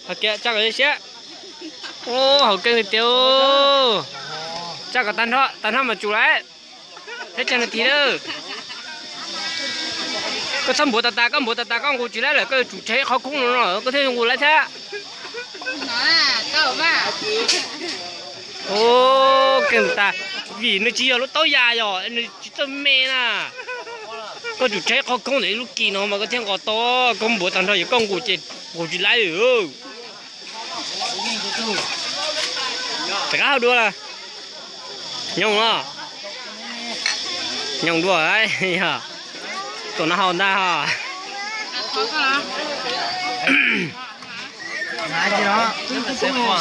Hos kiag, tsaj kom siab. Haus keej tiag tiag. Tsaj kom tag nrho, tag nrho mas tsum lawm. Peb tsawg nas this lawm. Koj txhob npuav tas tas, koj npuav tas tas koj nqus tsis laib lawm, koj yuav tsum tseg qhov khoob no no koj thiaj nqus laib thiab. Keej tas, vim nws tsis yog lub taub yas yog nws tsis txawj me na. Koj tsum tseg qhov khoob ntawm ib lub kis no mas koj thiaj nqos tau, koj npuav tag nrho yog koj nqus ces nqus tsis laib. Rov qab haus dua lawm. Nyooj los, nyooj dua, yog tus no haus ntag.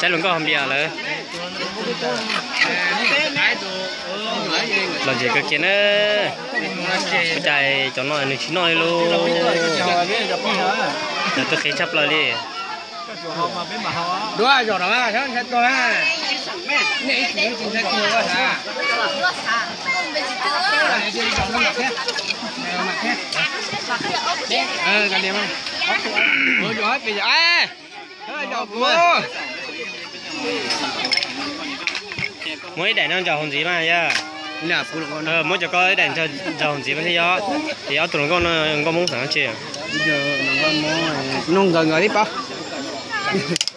Saib luag nkauj haus npias lawm. Lom zem kawg kiag na. Ua cas cov no nws tsis noj li lauj. Nws twb qhev tshaj plaws li. Muab ib daim no ntsaum hauv ntxiv mas yog. Muab cov ko ib daim ntsaum hauv ntxiv mas thiaj yog. Ces ob tug hluas nkauj no nkauj Hmoob xeem dab tsi? Nug nkawd nkawd tib paub.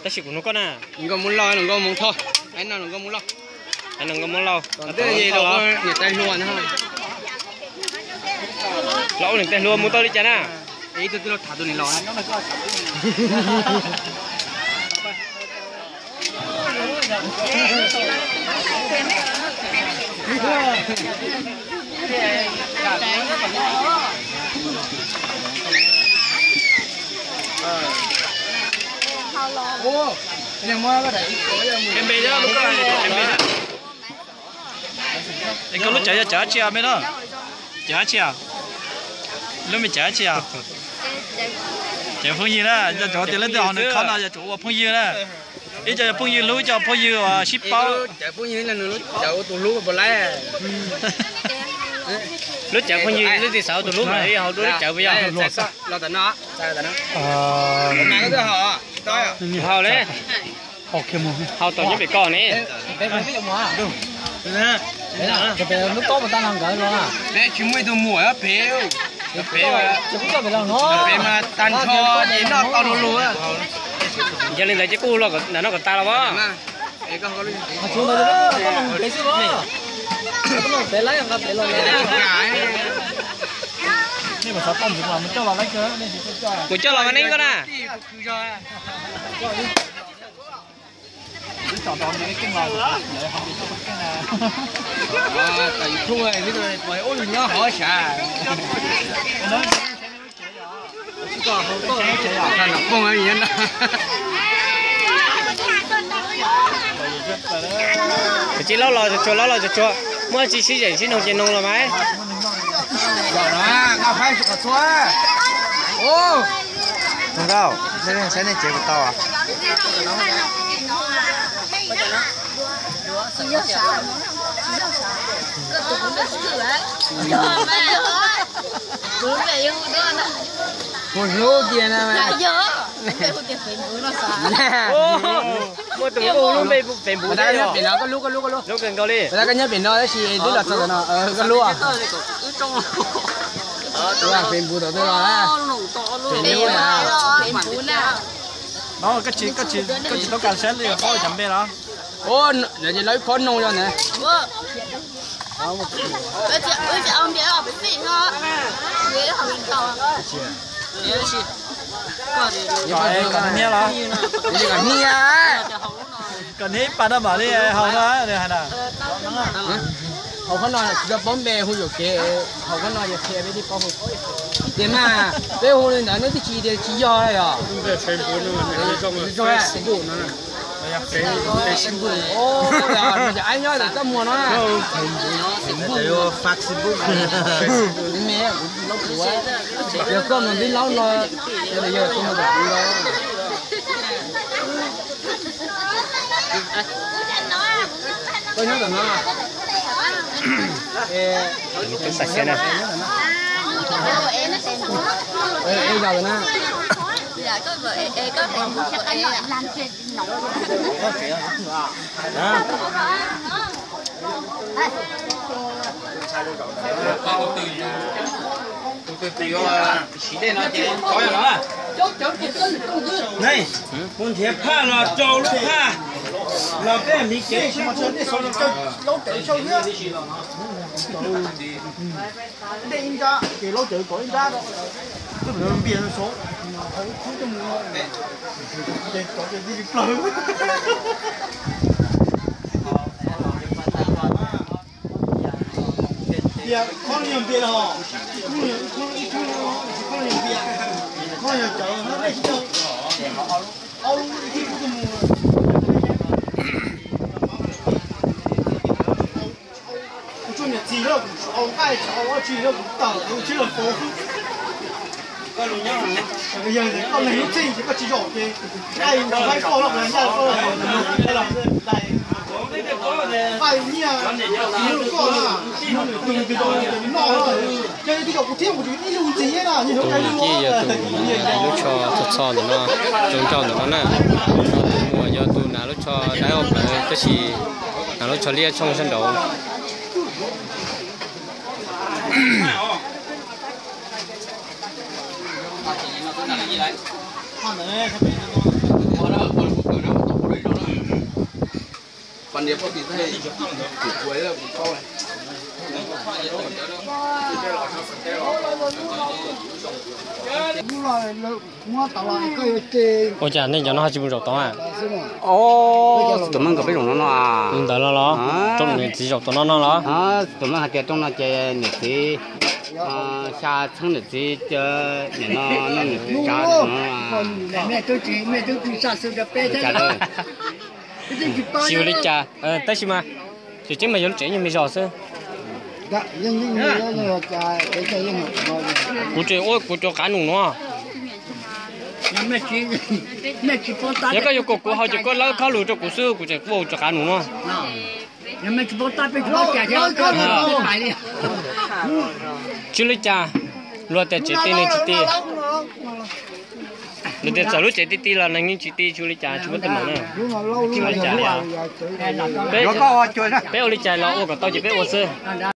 Tab sis kuv nug koj na. Nkauj Hmoob Lauj, nkauj Hmoob Thoj. Nkauj Hmoob Lauj. Niam tais hluas no. Los ua niam tais hluas mus tau li cas na? Es koj lub cawv yog cawv dab tsi me no? Cawv dab tsi? Lub me cawv dab tsi? Cawv phooj ywg na, yog cov tias leej twg ho nws khob no yog cov ua phooj ywg na. Ib co yog phooj ywg hlub, ib co phooj ywg uas sib paub. Lub cawv phooj ywg, leej twg xav ua tus hlub mas haus dua lub cawv puas yog? Haus li. Haus tau nyob pem ko ne. Lub kob mas tag no nkawd los. Peb tsis muaj ib tug muam pem, pem mas tag nrho ces noj tau luag luag. Yog li ntawd ces kuj los ntawm no kom tas los as. Mus coj los mas neeb koj na. Kwv tij laub los tsuag, laub los tsuag tsuag, muaj tsi sib zeem sib noog ces noog los mas. Nkauj, saib nej cev puas tau. Hu hlub tiag na. Muaj tus hu lub npe Facebook thiab. Lub kawg nkaus li. Koj nyob pem no tab sis twb los txog no, koj hlub. Facebook tau twb los. No, koj tsis tau kas saib li qhov cov npe los. Lawv ib khob noog yog na. Kom hnia los? Kom hnia ib pas no mam li haus no hais na. Haus khob no tsis tau paub npe hu yuam kev, haus khob no yuam kev peb thiaj paub hu. Tias mas peb hu li ntawd neb twb tsis tias tsis yog yog. Aib nyob ntawm txaj muag no. Yog koj mus ntij laub no, yog koj mus ntawm kuv no. Koj nyob ntawm no. Nws twb xav siab na. Es yog na. Kuv nrhiav phaj los rau lub phaj los peb miv kev. Dej ib nrab, ces laub cawv kom ib nrab, twb npias saud, qhov ub khub tuaj mus, ces cov ces tij li plawg. Tias qhov no yog npias los, ib khub, ib khub, ib khub yog npias, qhov no yog cawv, dej tsis tau, aub ib khub tuaj mus. Kuv tshuaj niam txiv lawm, kuv tsis au nqaij tsis au dab tsi lawm, kuv tawm kuv tsis lawm fauv. Yog tias koj neeg lub txheej ces koj tsis zaum ces nqaij ntau haib koj los ncaj koj los nqaij nyiaj koj na, tus twg tau noj ces twb zaum kuv thiab kuv tsis ib lub ntxiv na. Tus no ces yog tus lub tsho txho txho ntawm no, zoo nraug ntawm no na. Tus muam yog tus hnav lub tsho dawb ua plawv tab sis hnav lub tsho liab tshooj sab nraud. Ua cas nej cov no ho tsis mus zaum tod a? Tus meej nkawd peb zaum no no. Ntawd no los? Rooj niam txiv zaum tod no no los? Tus meej hais tias rooj no ces niam txiv, xya txheeb niam txiv, niam no niam txiv tsav no. Tsis ua li cas, tab sis mas tseem ceeb mas yog lub tsev nyuag me zog xwb. Kuv tseem ua kuv cov qav num no. Yog koj yuav kom kuv haus ces koj lawb khob lus rau kuv xwb, kuv tseem kuj ua cov qav num no. Tsis ua li cas, luag tias tsev ti nws tsis ti. Luag tias txawm lub tsev ti ti los nws yeej tsis ti, tsis ua li cas, tsis muaj teeb meem na. Peb ua li cas los ua kom tau ces peb ua xwb.